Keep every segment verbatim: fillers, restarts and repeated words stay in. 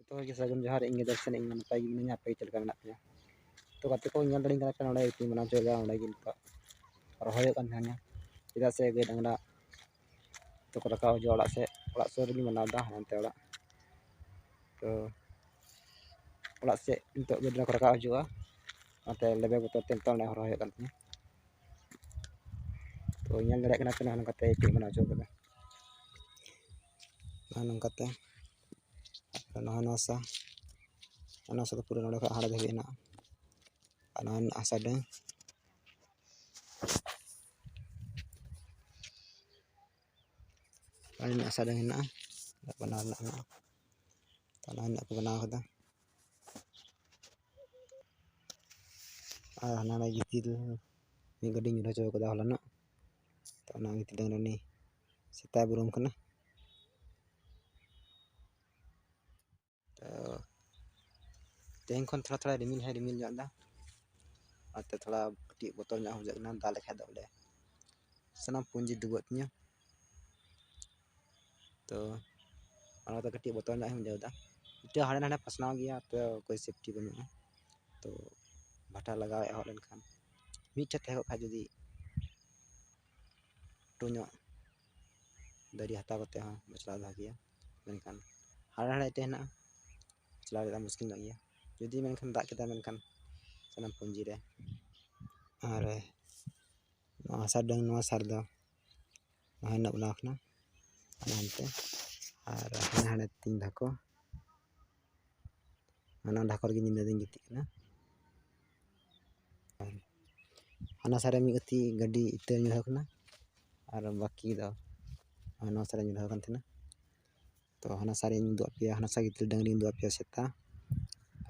ᱡᱚᱛᱚ ᱦᱚᱲ ᱜᱮ ᱥᱟᱹᱜᱩᱱ ᱡᱚᱦᱟᱨ᱾ ᱤᱧ ᱜᱮ ᱫᱚᱨᱥᱚᱱ, ᱤᱧ ᱱᱟᱯᱟᱭ ᱜᱮ ᱢᱤᱱᱟᱹᱧᱟ, ᱟᱯᱮ ᱜᱮ ᱪᱮᱫ ᱞᱮᱠᱟ ᱢᱮᱱᱟᱜ ᱯᱮᱭᱟ? ᱛᱚ ᱜᱟᱛᱮ ᱠᱚ, ᱧᱮᱞ ᱫᱟᱲᱮᱧ ᱠᱟᱱᱟ ᱯᱮ, ᱱᱚᱰᱮ ᱤᱧ ᱵᱮᱱᱟᱣ ᱦᱚᱪᱚᱭᱮᱫᱟ, ᱚᱸᱰᱮ ᱜᱮ ᱱᱤᱛᱚᱜ ᱨᱚᱦᱚᱭ ᱦᱩᱭᱩᱜ ᱠᱟᱱ ᱛᱟᱦᱮᱱᱟ᱾ ᱪᱮᱫᱟᱜ ᱥᱮ ᱜᱟᱹᱭ ᱰᱟᱝᱨᱟ ᱛᱚᱠᱚ ᱨᱟᱠᱟᱵ ᱦᱤᱡᱩᱜᱼᱟ ᱚᱲᱟᱜ ᱥᱮᱫ, ᱚᱲᱟᱜ ᱥᱩᱨ ᱨᱮᱜᱮᱧ ᱵᱮᱱᱟᱣ ᱮᱫᱟ, ᱦᱟᱱᱛᱮ ᱚᱲᱟᱜ᱾ ᱛᱚ ᱚᱲᱟᱜ ᱥᱮᱫ ᱱᱤᱛᱚᱜ ᱜᱟᱹᱭ ᱰᱟᱝᱨᱟ ᱠᱚ ᱨᱟᱠᱟᱵ ᱦᱤᱡᱩᱜᱼᱟ, ᱚᱱᱟᱛᱮ ᱞᱮᱵᱮᱫ ᱵᱚᱛᱚᱨ ᱛᱮ ᱱᱤᱛᱚᱜ ᱚᱸᱰᱮ ᱦᱚᱨᱚ ᱦᱩᱭᱩᱜ ᱠᱟᱱ ᱛᱤᱧᱟᱹ᱾ ᱛᱚ ᱧᱮᱞ ᱫᱟᱲᱮᱭᱟᱜ ᱠᱟᱱᱟ ᱯᱮ, ᱱᱚᱜᱼᱚ ᱱᱚᱝᱠᱟᱛᱮ ᱤᱴᱟᱹᱧ ᱵᱮᱱᱟᱣ ᱦᱚᱪᱚ ᱠᱟᱫᱟ, ᱱᱚᱜᱼᱚ ᱱᱚᱝᱠᱟᱛᱮ᱾ ᱟᱨ ᱱᱚᱣᱟ ᱱᱚᱣᱟ ᱦᱟᱥᱟ, ᱱᱚᱣᱟ ᱦᱟᱥᱟ ᱫᱚ ᱯᱩᱨᱟᱹ ᱱᱚᱰᱮ ᱠᱷᱚᱱ ᱦᱟᱸᱰᱮ ᱫᱷᱟᱹᱵᱤᱡ ᱦᱮᱱᱟᱜᱼᱟ᱾ ᱟᱨ ᱱᱚᱣᱟ ᱦᱮᱱᱟᱜ ᱦᱟᱥᱟ ᱰᱟᱹᱝ, ᱟᱨ ᱦᱮᱱᱟᱜ ᱦᱟᱥᱟ ᱰᱟᱹᱝ ᱦᱮᱱᱟᱜᱼᱟ, ᱵᱮᱱᱟᱣ ᱨᱮᱱᱟᱜ ᱦᱮᱱᱟᱜᱼᱟ᱾ ᱛᱚ ᱱᱚᱣᱟ ᱦᱮᱱᱟᱜ ᱠᱚ ᱵᱮᱱᱟᱣ ᱠᱟᱫᱟ᱾ ᱟᱨ ᱦᱟᱱᱟ ᱱᱟᱜ ᱜᱤᱛᱤᱞ ᱢᱤᱫ ᱜᱟᱹᱰᱤ ᱧᱩᱨ ᱦᱚᱪᱚ ᱠᱟᱫᱟ ᱦᱚᱞᱟᱱᱚᱜ᱾ ᱛᱚ ᱚᱱᱟ ᱜᱤᱛᱤᱞ ᱰᱟᱹᱝ ᱨᱮ ᱩᱱᱤ ᱥᱮᱛᱟᱭ ᱵᱩᱨᱩᱢ ᱠᱟᱱᱟ᱾ ᱛᱚ ᱛᱮᱦᱮᱧ ᱠᱷᱚᱱ ᱛᱷᱚᱲᱟ ᱛᱷᱚᱲᱟ ᱨᱤᱢᱤᱞ ᱦᱚᱸᱭ ᱨᱤᱢᱤᱞ ᱧᱚᱜ ᱮᱫᱟ, ᱚᱱᱟᱛᱮ ᱛᱷᱚᱲᱟ ᱠᱟᱹᱴᱤᱡ ᱵᱚᱛᱚᱨ ᱧᱚᱜ ᱦᱚᱸ ᱵᱩᱡᱷᱟᱹᱜ ᱠᱟᱱᱟ, ᱫᱟᱜ ᱞᱮᱠᱷᱟᱡ ᱫᱚ ᱵᱚᱞᱮ ᱥᱟᱱᱟᱢ ᱯᱩᱸᱡᱤ ᱰᱩᱵᱟᱹᱜ ᱛᱤᱧᱟᱹ᱾ ᱛᱚ ᱚᱱᱟᱛᱮ ᱠᱟᱹᱴᱤᱡ ᱵᱚᱛᱚᱨ ᱧᱚᱜ ᱤᱧ ᱵᱩᱡᱷᱟᱹᱣ ᱮᱫᱟ᱾ ᱤᱴᱟᱹ ᱦᱟᱸᱰᱮ ᱱᱟᱰᱮ ᱯᱟᱥᱱᱟᱣ ᱜᱮᱭᱟ, ᱛᱚ ᱚᱠᱚᱭ ᱥᱮᱯᱴᱤ ᱵᱟᱹᱱᱩᱜᱼᱟ᱾ ᱛᱚ ᱵᱷᱟᱴᱟ ᱞᱟᱜᱟᱣ ᱮᱦᱚᱵ ᱞᱮᱱᱠᱷᱟᱱ, ᱢᱤᱫᱴᱷᱮᱱ ᱛᱟᱦᱮᱸ ᱠᱚᱜ ᱠᱷᱟᱡ ᱡᱩᱫᱤ ᱞᱟᱹᱴᱩ ᱧᱚᱜ ᱫᱟᱨᱮ ᱦᱟᱛᱟᱣ ᱠᱟᱛᱮ ᱦᱚᱸ ᱵᱟᱪᱞᱟᱣ ᱵᱷᱟᱜᱮᱭᱟ, ᱢᱮᱱᱠᱷᱟᱱ ᱦᱟᱸᱰᱮ ᱱᱟᱰᱮ ᱤᱴᱟᱹ ᱦᱮᱱᱟᱜᱼᱟ, ᱵᱟᱪᱞᱟᱣ ᱨᱮᱭᱟᱜ ᱢᱩᱥᱠᱤᱞ ᱧᱚᱜ ᱜᱮᱭᱟ᱾ ᱡᱩᱫᱤ ᱢᱮᱱᱠᱷᱟᱱ ᱫᱟᱜ ᱠᱮᱫᱟ, ᱢᱮᱱᱠᱷᱟᱱ ᱥᱟᱱᱟᱢ ᱯᱩᱸᱡᱤ ᱨᱮ᱾ ᱟᱨ ᱱᱚᱣᱟ ᱦᱟᱥᱟ ᱰᱟᱹᱝ, ᱱᱚᱣᱟ ᱥᱟᱨ ᱫᱚ ᱱᱚᱣᱟ ᱦᱤᱞᱳᱜ ᱵᱮᱱᱟᱣ ᱠᱟᱱᱟ, ᱦᱟᱱᱛᱮ ᱟᱨ ᱦᱟᱱᱮ ᱦᱟᱱᱮ ᱛᱤᱧ ᱰᱷᱟᱠᱚ, ᱚᱱᱟ ᱰᱷᱟᱠᱚ ᱨᱮᱜᱮ ᱧᱤᱫᱟᱹ ᱫᱚᱧ ᱜᱤᱛᱤᱡ ᱠᱟᱱᱟ᱾ ᱟᱨ ᱦᱟᱱᱟ ᱥᱟᱨᱮ ᱢᱤᱫ ᱜᱟᱹᱛᱤ ᱜᱟᱹᱰᱤ ᱤᱛᱟᱹ ᱧᱩᱨᱦᱟᱹ ᱠᱟᱱᱟ, ᱟᱨ ᱵᱟᱹᱠᱤ ᱫᱚ ᱱᱚᱣᱟ ᱥᱟᱨᱮ ᱧᱩᱨᱦᱟᱹ ᱠᱟᱱ ᱛᱟᱦᱮᱱᱟ᱾ ᱛᱚ ᱦᱟᱱᱟ ᱥᱟᱨᱮᱧ ᱩᱫᱩᱜ ᱟᱯᱮᱭᱟ, ᱦᱟᱱᱟ ᱥᱟᱨ ᱜᱤᱛᱤᱞ ᱰᱟᱹᱝᱨᱤᱧ ᱩᱫᱩᱜ ᱟᱯᱮᱭᱟ ᱥᱮᱛᱟ᱾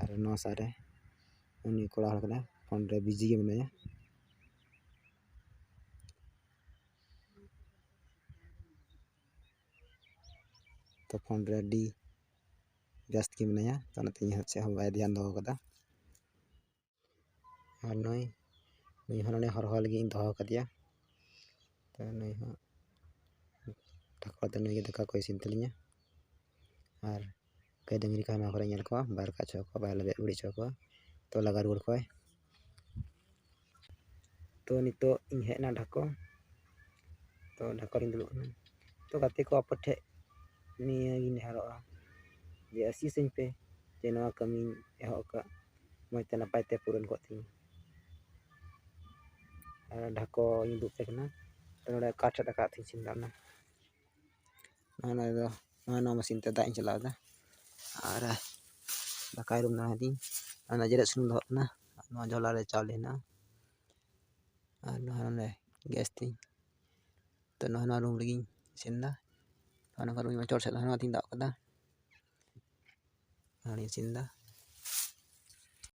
ᱟᱨ ᱱᱚᱣᱟ ᱥᱟᱨᱮ ᱩᱱᱤ ᱠᱚᱲᱟ ᱦᱚᱲ ᱠᱟᱱᱟᱭ, ᱯᱷᱳᱱ ᱨᱮ ᱵᱤᱡᱤ ᱜᱮ ᱢᱮᱱᱟᱭᱟ᱾ ᱛᱚ ᱯᱷᱳᱱ ᱨᱮ ᱟᱹᱰᱤ ᱵᱮᱥᱛ ᱜᱮ ᱢᱮᱱᱟᱭᱟ, ᱛᱚ ᱚᱱᱟᱛᱮ ᱤᱧ ᱦᱚᱸ ᱪᱮᱫ ᱦᱚᱸ ᱵᱟᱭ ᱫᱷᱮᱭᱟᱱ ᱫᱚᱦᱚ ᱠᱟᱫᱟ᱾ ᱟᱨ ᱱᱩᱭ, ᱱᱩᱭ ᱦᱚᱸ ᱱᱚᱰᱮ ᱦᱚᱨᱦᱚ ᱞᱟᱹᱜᱤᱫ ᱤᱧ ᱫᱚᱦᱚ ᱠᱟᱫᱮᱭᱟ᱾ ᱛᱚ ᱱᱩᱭ ᱦᱚᱸ ᱴᱷᱟᱠᱩᱨ ᱛᱮ ᱱᱩᱭ ᱜᱮ ᱫᱟᱠᱟ ᱠᱚ ᱤᱥᱤᱱ ᱛᱟᱹᱞᱤᱧᱟ᱾ ᱟᱨ ᱜᱟᱹᱭ ᱰᱟᱹᱝᱨᱤ ᱠᱚ ᱱᱚᱣᱟ ᱠᱚᱨᱮ ᱧᱮᱞ ᱠᱚᱣᱟ, ᱵᱟᱭ ᱨᱟᱠᱟᱵ ᱦᱚᱪᱚ ᱠᱚᱣᱟ, ᱵᱟᱭ ᱞᱮᱵᱮᱫ ᱵᱟᱹᱲᱤᱡ ᱦᱚᱪᱚ ᱠᱚᱣᱟ᱾ ᱛᱚ ᱞᱟᱜᱟ ᱨᱩᱣᱟᱹᱲ ᱠᱚᱣᱟᱭ᱾ ᱛᱚ ᱱᱤᱛᱚᱜ ᱤᱧ ᱦᱮᱡ ᱮᱱᱟ ᱰᱷᱟᱠᱚ᱾ ᱛᱚ ᱰᱷᱟᱠᱚ ᱨᱤᱧ ᱫᱩᱲᱩᱵ ᱠᱟᱱᱟ᱾ ᱛᱚ ᱜᱟᱛᱮ ᱠᱚ, ᱟᱯᱮ ᱴᱷᱮᱱ ᱱᱤᱭᱟᱹ ᱜᱤᱧ ᱱᱮᱦᱚᱨᱚᱜᱼᱟ ᱡᱮ ᱟᱹᱥᱤᱥᱟᱹᱧ ᱯᱮ ᱡᱮ ᱱᱚᱣᱟ ᱠᱟᱹᱢᱤᱧ ᱮᱦᱚᱵ ᱟᱠᱟᱫ ᱢᱚᱡᱽ ᱛᱮ ᱱᱟᱯᱟᱭ ᱛᱮ ᱯᱩᱨᱚᱱ ᱠᱚᱜ ᱛᱤᱧ᱾ ᱟᱨ ᱰᱷᱟᱠᱚ ᱤᱧ ᱩᱫᱩᱜ ᱟᱯᱮ ᱠᱟᱱᱟ᱾ ᱛᱚ ᱱᱚᱰᱮ ᱠᱟᱴ ᱨᱮ ᱫᱟᱠᱟ ᱩᱛᱩᱧ ᱤᱥᱤᱱ ᱮᱫᱟ᱾ ᱚᱱᱟ ᱱᱚᱜᱼᱚᱭ ᱱᱚᱣᱟ ᱫᱚ, ᱱᱚᱜᱼᱚᱭ ᱱᱚᱣᱟ ᱢᱮᱥᱤᱱ ᱛᱮ ᱫᱟᱜ ᱤᱧ ᱪᱟᱞᱟᱣ ᱮᱫᱟ᱾ ᱟᱨ ᱫᱟᱠᱟᱭ ᱨᱩᱢ ᱫᱟᱲᱮᱭᱟᱫᱤᱧ᱾ ᱚᱱᱟ ᱡᱮᱨᱮᱫ ᱥᱩᱱᱩᱢ ᱫᱚᱦᱚᱜ ᱠᱟᱱᱟ᱾ ᱱᱚᱣᱟ ᱡᱷᱚᱞᱟ ᱨᱮ ᱪᱟᱣᱞᱮ ᱦᱮᱱᱟᱜᱼᱟ᱾ ᱟᱨ ᱱᱚᱣᱟ ᱱᱚᱰᱮ ᱜᱮᱥ ᱛᱤᱧ᱾ ᱛᱚ ᱱᱚᱜᱼᱚᱭ ᱱᱚᱣᱟ ᱨᱩᱢ ᱨᱮᱜᱮᱧ ᱤᱥᱤᱱ ᱮᱫᱟ᱾ ᱱᱚᱜᱼᱚᱭ ᱱᱚᱝᱠᱟ ᱨᱩᱢ ᱪᱚᱴ ᱥᱮᱫ ᱫᱚ ᱱᱚᱣᱟ ᱛᱤᱧ ᱫᱟᱵ ᱠᱟᱫᱟ᱾ ᱱᱚᱰᱮᱧ ᱤᱥᱤᱱ ᱮᱫᱟ᱾